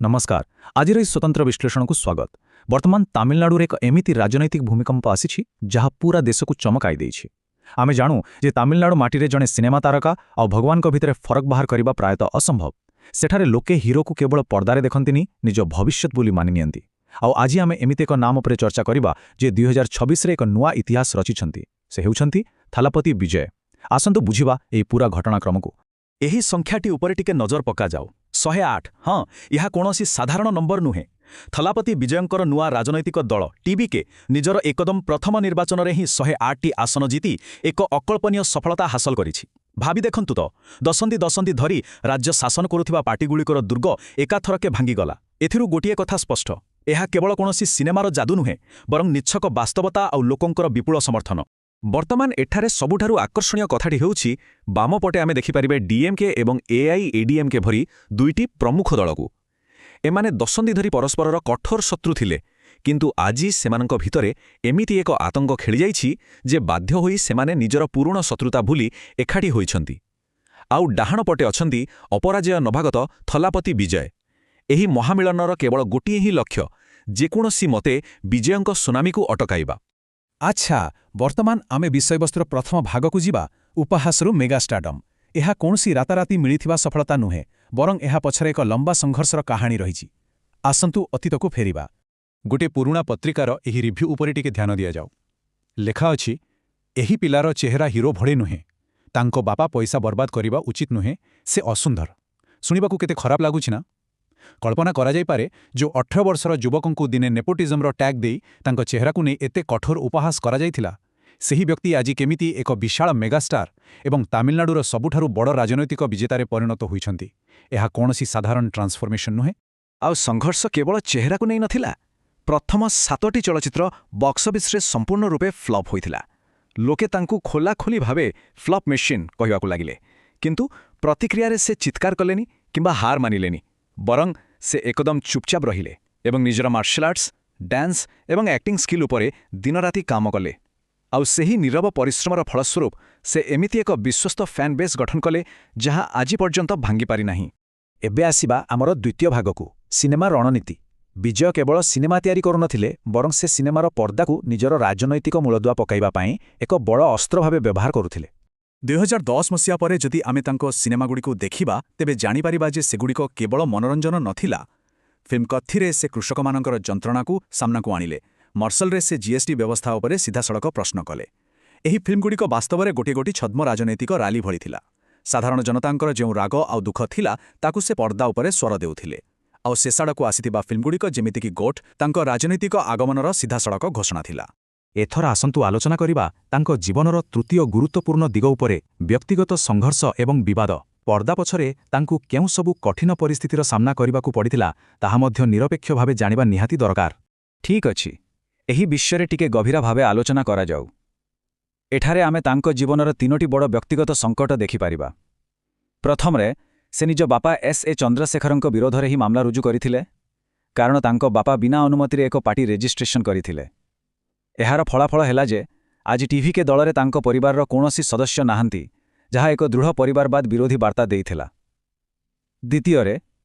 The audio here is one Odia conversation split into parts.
ନମସ୍କାର। ଆଜିର ଏହି ସ୍ୱତନ୍ତ୍ର ବିଶ୍ଳେଷଣକୁ ସ୍ୱାଗତ। ବର୍ତ୍ତମାନ ତାମିଲନାଡୁରେ ଏକ ଏମିତି ରାଜନୈତିକ ଭୂମିକମ୍ପ ଆସିଛି, ଯାହା ପୁରା ଦେଶକୁ ଚମକାଇ ଦେଇଛି। ଆମେ ଜାଣୁ ଯେ ତାମିଲନାଡୁ ମାଟିରେ ଜଣେ ସିନେମା ତାରକା ଆଉ ଭଗବାନଙ୍କ ଭିତରେ ଫରକ ବାହାର କରିବା ପ୍ରାୟତଃ ଅସମ୍ଭବ। ସେଠାରେ ଲୋକେ ହିରୋକୁ କେବଳ ପର୍ଦ୍ଦାରେ ଦେଖନ୍ତିନି, ନିଜ ଭବିଷ୍ୟତ ବୋଲି ମାନି ନିଅନ୍ତି। ଆଉ ଆଜି ଆମେ ଏମିତି ଏକ ନାମ ଉପରେ ଚର୍ଚ୍ଚା କରିବା ଯେ 2026ରେ ଏକ ନୂଆ ଇତିହାସ ରଚିଛନ୍ତି। ସେ ହେଉଛନ୍ତି ଥାଲାପତି ବିଜୟ। ଆସନ୍ତୁ ବୁଝିବା ଏହି ପୁରା ଘଟଣାକ୍ରମକୁ। ଏହି ସଂଖ୍ୟାଟି ଉପରେ ଟିକେ ନଜର ପକାଯାଉ, 108। ହଁ, ଏହା କୌଣସି ସାଧାରଣ ନମ୍ବର ନୁହେଁ। ଥଲାପତି ବିଜୟଙ୍କର ନୂଆ ରାଜନୈତିକ ଦଳ ଟିଭିକେ ନିଜର ଏକଦମ ପ୍ରଥମ ନିର୍ବାଚନରେ ହିଁ 108ଟି ଆସନ ଜିତି ଏକ ଅକଳ୍ପନୀୟ ସଫଳତା ହାସଲ କରିଛି। ଭାବି ଦେଖନ୍ତୁ ତ, ଦଶନ୍ଧି ଦଶନ୍ଧି ଧରି ରାଜ୍ୟ ଶାସନ କରୁଥିବା ପାର୍ଟିଗୁଡ଼ିକର ଦୁର୍ଗ ଏକାଥରକେ ଭାଙ୍ଗିଗଲା। ଏଥିରୁ ଗୋଟିଏ କଥା ସ୍ପଷ୍ଟ, ଏହା କେବଳ କୌଣସି ସିନେମାର ଯାଦୁ ନୁହେଁ, ବରଂ ନିଚ୍ଛକ ବାସ୍ତବତା ଆଉ ଲୋକଙ୍କର ବିପୁଳ ସମର୍ଥନ। ବର୍ତ୍ତମାନ ଏଠାରେ ସବୁଠାରୁ ଆକର୍ଷଣୀୟ କଥାଟି ହେଉଛି, ବାମ ପଟେ ଆମେ ଦେଖିପାରିବେ ଡିଏମ୍କେ ଏବଂ ଏଆଇଏଡିଏମ୍କେ ଭଳି ଦୁଇଟି ପ୍ରମୁଖ ଦଳକୁ। ଏମାନେ ଦଶନ୍ଧି ଧରି ପରସ୍ପରର କଠୋର ଶତ୍ରୁ ଥିଲେ, କିନ୍ତୁ ଆଜି ସେମାନଙ୍କ ଭିତରେ ଏମିତି ଏକ ଆତଙ୍କ ଖେଳିଯାଇଛି ଯେ ବାଧ୍ୟ ହୋଇ ସେମାନେ ନିଜର ପୁରୁଣା ଶତ୍ରୁତା ଭୁଲି ଏକାଠି ହୋଇଛନ୍ତି। ଆଉ ଡାହାଣ ପଟେ ଅଛନ୍ତି ଅପରାଜେୟ ନବାଗତ ଥଲାପତି ବିଜୟ। ଏହି ମହାମିଳନର କେବଳ ଗୋଟିଏ ହିଁ ଲକ୍ଷ୍ୟ, ଯେକୌଣସି ମତେ ବିଜୟଙ୍କ ସୁନାମିକୁ ଅଟକାଇବା। ଆଚ୍ଛା, ବର୍ତ୍ତମାନ ଆମେ ବିଷୟବସ୍ତୁର ପ୍ରଥମ ଭାଗକୁ ଯିବା, ଉପହାସରୁ ମେଗାଷ୍ଟାଡମ୍। ଏହା କୌଣସି ରାତାରାତି ମିଳିଥିବା ସଫଳତା ନୁହେଁ, ବରଂ ଏହା ପଛରେ ଏକ ଲମ୍ବା ସଂଘର୍ଷର କାହାଣୀ ରହିଛି। ଆସନ୍ତୁ ଅତୀତକୁ ଫେରିବା। ଗୋଟିଏ ପୁରୁଣା ପତ୍ରିକାର ଏହି ରିଭ୍ୟୁ ଉପରେ ଟିକେ ଧ୍ୟାନ ଦିଆଯାଉ। ଲେଖା ଅଛି, "ଏହି ପିଲାର ଚେହେରା ହିରୋ ଭଳି ନୁହେଁ। ତାଙ୍କ ବାପା ପଇସା ବର୍ବାଦ କରିବା ଉଚିତ ନୁହେଁ। ସେ ଅସୁନ୍ଦର।" ଶୁଣିବାକୁ କେତେ ଖରାପ ଲାଗୁଛି ନା? କଳ୍ପନା କରାଯାଇପାରେ, ଯେଉଁ 18 ବର୍ଷର ଯୁବକଙ୍କୁ ଦିନେ ନେପୋଟିଜମର ଟ୍ୟାଗ୍ ଦେଇ ତାଙ୍କ ଚେହେରାକୁ ନେଇ ଏତେ କଠୋର ଉପହାସ କରାଯାଇଥିଲା, ସେହି ବ୍ୟକ୍ତି ଆଜି କେମିତି ଏକ ବିଶାଳ ମେଗାଷ୍ଟାର ଏବଂ ତାମିଲନାଡୁର ସବୁଠାରୁ ବଡ଼ ରାଜନୈତିକ ବିଜେତାରେ ପରିଣତ ହୋଇଛନ୍ତି। ଏହା କୌଣସି ସାଧାରଣ ଟ୍ରାନ୍ସଫର୍ମେସନ୍ ନୁହେଁ। ଆଉ ସଂଘର୍ଷ କେବଳ ଚେହେରାକୁ ନେଇ ନଥିଲା। ପ୍ରଥମ ସାତଟି ଚଳଚ୍ଚିତ୍ର ବକ୍ସ ଅଫିସରେ ସମ୍ପୂର୍ଣ୍ଣ ରୂପେ ଫ୍ଲପ୍ ହୋଇଥିଲା। ଲୋକେ ତାଙ୍କୁ ଖୋଲାଖୋଲି ଭାବେ ଫ୍ଲପ୍ ମେସିନ୍ କହିବାକୁ ଲାଗିଲେ। କିନ୍ତୁ ପ୍ରତିକ୍ରିୟାରେ ସେ ଚିତ୍କାର କଲେନି କିମ୍ବା ହାର ମାନିଲେନି, ବରଂ ସେ ଏକଦମ ଚୁପଚାପ ରହିଲେ ଏବଂ ନିଜର ମାର୍ଶାଲ ଆର୍ଟସ୍, ଡ୍ୟାନ୍ସ ଏବଂ ଆକ୍ଟିଂ ସ୍କିଲ୍ ଉପରେ ଦିନରାତି କାମ କଲେ। ଆଉ ସେହି ନୀରବ ପରିଶ୍ରମର ଫଳସ୍ୱରୂପ ସେ ଏମିତି ଏକ ବିଶ୍ୱସ୍ତ ଫ୍ୟାନ୍ ବେସ୍ ଗଠନ କଲେ, ଯାହା ଆଜି ପର୍ଯ୍ୟନ୍ତ ଭାଙ୍ଗିପାରିନାହିଁ। ଏବେ ଆସିବା ଆମର ଦ୍ୱିତୀୟ ଭାଗକୁ, ସିନେମା ରଣନୀତି। ବିଜୟ କେବଳ ସିନେମା ତିଆରି କରୁନଥିଲେ, ବରଂ ସେ ସିନେମାର ପର୍ଦ୍ଦାକୁ ନିଜର ରାଜନୈତିକ ମୂଳଦୁଆ ପକାଇବା ପାଇଁ ଏକ ବଡ଼ ଅସ୍ତ୍ର ଭାବେ ବ୍ୟବହାର କରୁଥିଲେ। 2010 ମସିହା ପରେ ଯଦି ଆମେ ତାଙ୍କ ସିନେମାଗୁଡ଼ିକୁ ଦେଖିବା, ତେବେ ଜାଣିପାରିବା ଯେ ସେଗୁଡ଼ିକ କେବଳ ମନୋରଞ୍ଜନ ନଥିଲା। ଫିଲ୍ମ କଥିରେ ସେ କୃଷକମାନଙ୍କର ଯନ୍ତ୍ରଣାକୁ ସାମ୍ନାକୁ ଆଣିଲେ। ମର୍ସଲରେ ସେ ଜିଏସ୍ଟି ବ୍ୟବସ୍ଥା ଉପରେ ସିଧାସଳଖ ପ୍ରଶ୍ନ କଲେ। ଏହି ଫିଲ୍ମଗୁଡ଼ିକ ବାସ୍ତବରେ ଗୋଟିଏ ଗୋଟି ଛଦ୍ମ ରାଜନୈତିକ ରାଲି ଭଳି ଥିଲା। ସାଧାରଣ ଜନତାଙ୍କର ଯେଉଁ ରାଗ ଆଉ ଦୁଃଖ ଥିଲା, ତାକୁ ସେ ପର୍ଦ୍ଦା ଉପରେ ସ୍ୱର ଦେଉଥିଲେ। ଆଉ ଶେଷଆଡ଼କୁ ଆସିଥିବା ଫିଲ୍ମଗୁଡ଼ିକ, ଯେମିତିକି ଗୋଟ୍, ତାଙ୍କ ରାଜନୈତିକ ଆଗମନର ସିଧାସଳଖ ଘୋଷଣା ଥିଲା। ଏଥର ଆସନ୍ତୁ ଆଲୋଚନା କରିବା ତାଙ୍କ ଜୀବନର ତୃତୀୟ ଗୁରୁତ୍ୱପୂର୍ଣ୍ଣ ଦିଗ ଉପରେ, ବ୍ୟକ୍ତିଗତ ସଂଘର୍ଷ ଏବଂ ବିବାଦ। ପର୍ଦ୍ଦା ପଛରେ ତାଙ୍କୁ କେଉଁ ସବୁ କଠିନ ପରିସ୍ଥିତିର ସାମ୍ନା କରିବାକୁ ପଡ଼ିଥିଲା, ତାହା ମଧ୍ୟ ନିରପେକ୍ଷ ଭାବେ ଜାଣିବା ନିହାତି ଦରକାର। ଠିକ୍ ଅଛି, ଏହି ବିଷୟରେ ଟିକେ ଗଭୀର ଭାବେ ଆଲୋଚନା କରାଯାଉ। ଏଠାରେ ଆମେ ତାଙ୍କ ଜୀବନର ତିନୋଟି ବଡ଼ ବ୍ୟକ୍ତିଗତ ସଙ୍କଟ ଦେଖିପାରିବା। ପ୍ରଥମରେ, ସେ ନିଜ ବାପା ଏସ୍ ଏ ଚନ୍ଦ୍ରଶେଖରଙ୍କ ବିରୋଧରେ ହିଁ ମାମଲା ରୁଜୁ କରିଥିଲେ, କାରଣ ତାଙ୍କ ବାପା ବିନା ଅନୁମତିରେ ଏକ ପାର୍ଟି ରେଜିଷ୍ଟ୍ରେସନ କରିଥିଲେ। ଏହାର ଫଳାଫଳ ହେଲା ଯେ ଆଜି ଟିଭିକେ ଦଳରେ ତାଙ୍କ ପରିବାରର କୌଣସି ସଦସ୍ୟ ନାହାନ୍ତି, ଯାହା ଏକ ଦୃଢ଼ ପରିବାରବାଦ ବିରୋଧୀ ବାର୍ତ୍ତା ଦେଇଥିଲା। ଦ୍ୱିତୀୟରେ,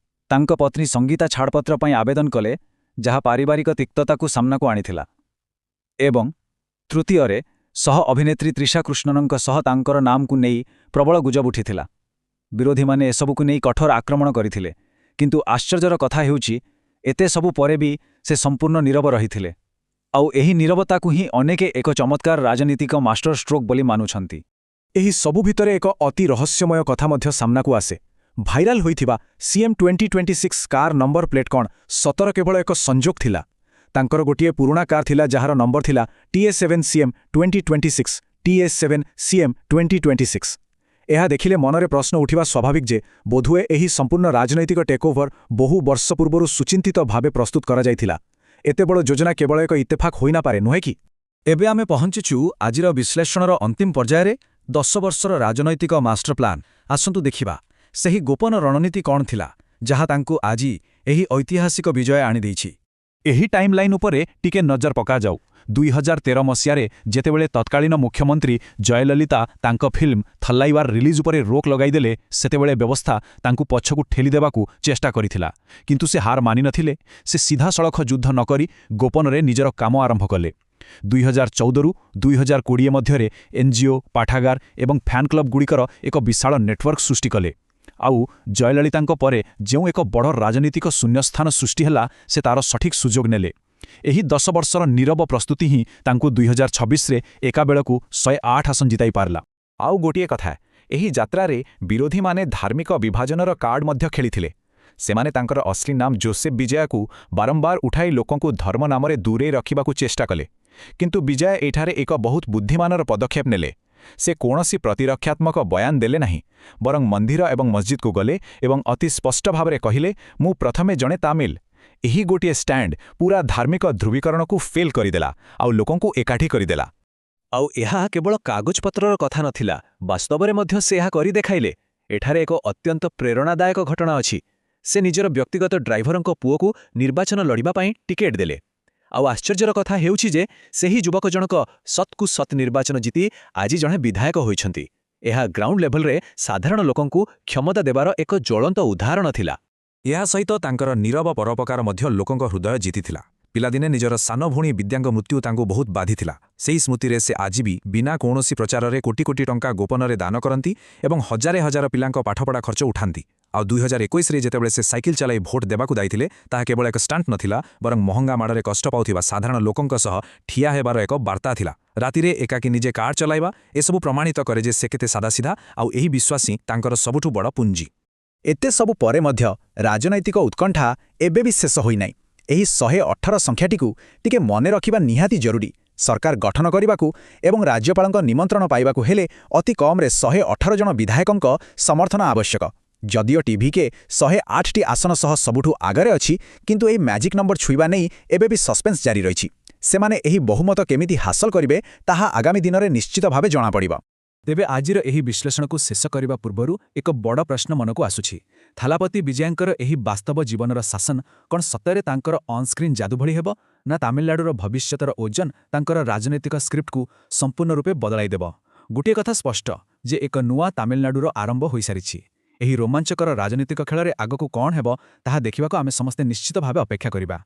ତାଙ୍କ ପତ୍ନୀ ସଙ୍ଗୀତା ଛାଡ଼ପତ୍ର ପାଇଁ ଆବେଦନ କଲେ, ଯାହା ପାରିବାରିକ ତିକ୍ତତାକୁ ସାମ୍ନାକୁ ଆଣିଥିଲା। ଏବଂ ତୃତୀୟରେ, ସହ ଅଭିନେତ୍ରୀ ତ୍ରିଷା କୃଷ୍ଣନଙ୍କ ସହ ତାଙ୍କର ନାମକୁ ନେଇ ପ୍ରବଳ ଗୁଜବ ଉଠିଥିଲା। ବିରୋଧୀମାନେ ଏସବୁକୁ ନେଇ କଠୋର ଆକ୍ରମଣ କରିଥିଲେ। କିନ୍ତୁ ଆଶ୍ଚର୍ଯ୍ୟର କଥା ହେଉଛି, ଏତେ ସବୁ ପରେ ବି ସେ ସମ୍ପୂର୍ଣ୍ଣ ନୀରବ ରହିଥିଲେ। ଆଉ ଏହି ନୀରବତାକୁ ହିଁ ଅନେକେ ଏକ ଚମତ୍କାର ରାଜନୀତିକ ମାଷ୍ଟର ଷ୍ଟ୍ରୋକ୍ ବୋଲି ମାନୁଛନ୍ତି। ଏହି ସବୁ ଭିତରେ ଏକ ଅତି ରହସ୍ୟମୟ କଥା ମଧ୍ୟ ସାମ୍ନାକୁ ଆସେ। ଭାଇରାଲ ହୋଇଥିବା CM 2026 car number plate କ'ଣ ସତରେ କେବଳ ଏକ ସଂଯୋଗ ଥିଲା? ତାଙ୍କର ଗୋଟିଏ ପୁରୁଣା କାର୍ ଥିଲା, ଯାହାର ନମ୍ବର ଥିଲା TA 7 CM 2026, TA 7 CM 2026। ଏହା ଦେଖିଲେ ମନରେ ପ୍ରଶ୍ନ ଉଠିବା ସ୍ୱାଭାବିକ ଯେ ବୋଧହୁଏ ଏହି ସମ୍ପୂର୍ଣ୍ଣ ରାଜନୈତିକ ଟେକ୍ଓଭର ବହୁ ବର୍ଷ ପୂର୍ବରୁ ସୁଚିନ୍ତିତ ଭାବେ ପ୍ରସ୍ତୁତ କରାଯାଇଥିଲା। ଏତେ ବଡ଼ ଯୋଜନା କେବଳ ଏକ ଇତ୍ତେଫାକ ହୋଇନପାରେ, ନୁହେଁ କି? ଏବେ ଆମେ ପହଞ୍ଚିଛୁ ଆଜିର ବିଶ୍ଳେଷଣର ଅନ୍ତିମ ପର୍ଯ୍ୟାୟରେ, 10 ବର୍ଷର ରାଜନୈତିକ ମାଷ୍ଟର ପ୍ଲାନ୍। ଆସନ୍ତୁ ଦେଖିବା, ସେହି ଗୋପନ ରଣନୀତି କ'ଣ ଥିଲା, ଯାହା ତାଙ୍କୁ ଆଜି ଏହି ଐତିହାସିକ ବିଜୟ ଆଣିଦେଇଛି। ଏହି ଟାଇମ୍ଲାଇନ୍ ଉପରେ ଟିକେ ନଜର ପକାଯାଉ। 2013 ମସିହାରେ ଯେତେବେଳେ ତତ୍କାଳୀନ ମୁଖ୍ୟମନ୍ତ୍ରୀ ଜୟଲଳିତା ତାଙ୍କ ଫିଲ୍ମ ଥଲ୍ଲାଇବାର ରିଲିଜ୍ ଉପରେ ରୋକ୍ ଲଗାଇଦେଲେ, ସେତେବେଳେ ବ୍ୟବସ୍ଥା ତାଙ୍କୁ ପଛକୁ ଠେଲିଦେବାକୁ ଚେଷ୍ଟା କରିଥିଲା। କିନ୍ତୁ ସେ ହାର ମାନିନଥିଲେ। ସେ ସିଧାସଳଖ ଯୁଦ୍ଧ ନକରି ଗୋପନରେ ନିଜର କାମ ଆରମ୍ଭ କଲେ। 2014ରୁ 2020 ମଧ୍ୟରେ ଏନ୍ଜିଓ, ପାଠାଗାର ଏବଂ ଫ୍ୟାନ୍ କ୍ଲବ୍ଗୁଡ଼ିକର ଏକ ବିଶାଳ ନେଟୱାର୍କ ସୃଷ୍ଟି କଲେ। ଆଉ ଜୟଲଳିତାଙ୍କ ପରେ ଯେଉଁ ଏକ ବଡ଼ ରାଜନୀତିକ ଶୂନ୍ୟସ୍ଥାନ ସୃଷ୍ଟି ହେଲା, ସେ ତାର ସଠିକ୍ ସୁଯୋଗ ନେଲେ। ଏହି 10 ବର୍ଷର ନୀରବ ପ୍ରସ୍ତୁତି ହିଁ ତାଙ୍କୁ 2026ରେ ଏକାବେଳକୁ 108 ଆସନ ଜିତାଇ ପାରିଲା। ଆଉ ଗୋଟିଏ କଥା, ଏହି ଯାତ୍ରାରେ ବିରୋଧୀମାନେ ଧାର୍ମିକ ବିଭାଜନର କାର୍ଡ ମଧ୍ୟ ଖେଳିଥିଲେ। ସେମାନେ ତାଙ୍କର ଅସଲି ନାମ ଜୋସେଫ ବିଜୟାକୁ ବାରମ୍ବାର ଉଠାଇ ଲୋକଙ୍କୁ ଧର୍ମ ନାମରେ ଦୂରେଇ ରଖିବାକୁ ଚେଷ୍ଟା କଲେ। କିନ୍ତୁ ବିଜୟ ଏଠାରେ ଏକ ବହୁତ ବୁଦ୍ଧିମାନର ପଦକ୍ଷେପ ନେଲେ। ସେ କୌଣସି ପ୍ରତିରକ୍ଷାତ୍ମକ ବୟାନ ଦେଲେ ନାହିଁ, ବରଂ ମନ୍ଦିର ଏବଂ ମସଜିଦକୁ ଗଲେ ଏବଂ ଅତି ସ୍ପଷ୍ଟ ଭାବରେ କହିଲେ, "ମୁଁ ପ୍ରଥମେ ଜଣେ ତାମିଲ।" ଏହି ଗୋଟିଏ ଷ୍ଟାଣ୍ଡ ପୁରା ଧାର୍ମିକ ଧ୍ରୁବୀକରଣକୁ ଫେଲ୍ କରିଦେଲା ଆଉ ଲୋକଙ୍କୁ ଏକାଠି କରିଦେଲା। ଆଉ ଏହା କେବଳ କାଗଜପତ୍ରର କଥା ନଥିଲା, ବାସ୍ତବରେ ମଧ୍ୟ ସେ ଏହା କରି ଦେଖାଇଲେ। ଏଠାରେ ଏକ ଅତ୍ୟନ୍ତ ପ୍ରେରଣାଦାୟକ ଘଟଣା ଅଛି। ସେ ନିଜର ବ୍ୟକ୍ତିଗତ ଡ୍ରାଇଭରଙ୍କ ପୁଅକୁ ନିର୍ବାଚନ ଲଢ଼ିବା ପାଇଁ ଟିକେଟ୍ ଦେଲେ। ଆଉ ଆଶ୍ଚର୍ଯ୍ୟର କଥା ହେଉଛି ଯେ ସେହି ଯୁବକ ଜଣକ ସତ୍କୁ ସତ୍ ନିର୍ବାଚନ ଜିତି ଆଜି ଜଣେ ବିଧାୟକ ହୋଇଛନ୍ତି। ଏହା ଗ୍ରାଉଣ୍ଡ ଲେଭେଲରେ ସାଧାରଣ ଲୋକଙ୍କୁ କ୍ଷମତା ଦେବାର ଏକ ଜ୍ୱଳନ୍ତ ଉଦାହରଣ ଥିଲା। ଏହା ସହିତ ତାଙ୍କର ନୀରବ ପରୋପକାର ମଧ୍ୟ ଲୋକଙ୍କ ହୃଦୟ ଜିତିଥିଲା। ପିଲାଦିନେ ନିଜର ସାନ ଭଉଣୀ ବିଦ୍ୟାଙ୍କ ମୃତ୍ୟୁ ତାଙ୍କୁ ବହୁତ ବାଧିଥିଲା। ସେହି ସ୍ମୃତିରେ ସେ ଆଜି ବି ବିନା କୌଣସି ପ୍ରଚାରରେ କୋଟି କୋଟି ଟଙ୍କା ଗୋପନରେ ଦାନ କରନ୍ତି ଏବଂ ହଜାରେ ହଜାର ପିଲାଙ୍କ ପାଠପଢ଼ା ଖର୍ଚ୍ଚ ଉଠାନ୍ତି। ଆଉ 2021ରେ ଯେତେବେଳେ ସେ ସାଇକେଲ ଚଲାଇ ଭୋଟ ଦେବାକୁ ଯାଇଥିଲେ, ତାହା କେବଳ ଏକ ଷ୍ଟଣ୍ଟ ନଥିଲା, ବରଂ ମହଙ୍ଗା ମାଡ଼ରେ କଷ୍ଟ ପାଉଥିବା ସାଧାରଣ ଲୋକଙ୍କ ସହ ଠିଆ ହେବାର ଏକ ବାର୍ତ୍ତା ଥିଲା। ରାତିରେ ଏକାକୀ ନିଜେ କାର୍ ଚଲାଇବା, ଏସବୁ ପ୍ରମାଣିତ କରେ ଯେ ସେ କେତେ ସାଦାସିଧା, ଆଉ ଏହି ବିଶ୍ୱାସ ହିଁ ତାଙ୍କର ସବୁଠୁ ବଡ଼ ପୁଞ୍ଜି। ଏତେ ସବୁ ପରେ ମଧ୍ୟ ରାଜନୈତିକ ଉତ୍କଣ୍ଠା ଏବେ ବି ଶେଷ ହୋଇନାହିଁ। ଏହି 118 ସଂଖ୍ୟାଟିକୁ ଟିକେ ମନେ ରଖିବା ନିହାତି ଜରୁରୀ। ସରକାର ଗଠନ କରିବାକୁ ଏବଂ ରାଜ୍ୟପାଳଙ୍କ ନିମନ୍ତ୍ରଣ ପାଇବାକୁ ହେଲେ ଅତି କମ୍ରେ 118 ଜଣ ବିଧାୟକଙ୍କ ସମର୍ଥନ ଆବଶ୍ୟକ। ଯଦିଓ ଟିଭିକେ 108ଟି ଆସନ ସହ ସବୁଠୁ ଆଗରେ ଅଛି, କିନ୍ତୁ ଏହି ମ୍ୟାଜିକ୍ ନମ୍ବର ଛୁଇଁବା ନେଇ ଏବେ ବି ସସ୍ପେନ୍ସ ଜାରି ରହିଛି। ସେମାନେ ଏହି ବହୁମତ କେମିତି ହାସଲ କରିବେ, ତାହା ଆଗାମୀ ଦିନରେ ନିଶ୍ଚିତ ଭାବେ ଜଣାପଡ଼ିବ। ତେବେ ଆଜିର ଏହି ବିଶ୍ଳେଷଣକୁ ଶେଷ କରିବା ପୂର୍ବରୁ ଏକ ବଡ଼ ପ୍ରଶ୍ନ ମନକୁ ଆସୁଛି। ଥାଲାପତି ବିଜୟଙ୍କର ଏହି ବାସ୍ତବ ଜୀବନର ଶାସନ କ'ଣ ସତରେ ତାଙ୍କର ଅନସ୍କ୍ରିନ୍ ଯାଦୁ ଭଳି ହେବ, ନା ତାମିଲନାଡୁର ଭବିଷ୍ୟତର ଓଜନ ତାଙ୍କର ରାଜନୈତିକ ସ୍କ୍ରିପ୍ଟକୁ ସମ୍ପୂର୍ଣ୍ଣ ରୂପେ ବଦଳାଇଦେବ? ଗୋଟିଏ କଥା ସ୍ପଷ୍ଟ ଯେ ଏକ ନୂଆ ତାମିଲନାଡୁର ଆରମ୍ଭ ହୋଇସାରିଛି। ଏହି ରୋମାଞ୍ଚକର ରାଜନୈତିକ ଖେଳରେ ଆଗକୁ କ'ଣ ହେବ, ତାହା ଦେଖିବାକୁ ଆମେ ସମସ୍ତେ ନିଶ୍ଚିତ ଭାବେ ଅପେକ୍ଷା କରିବା।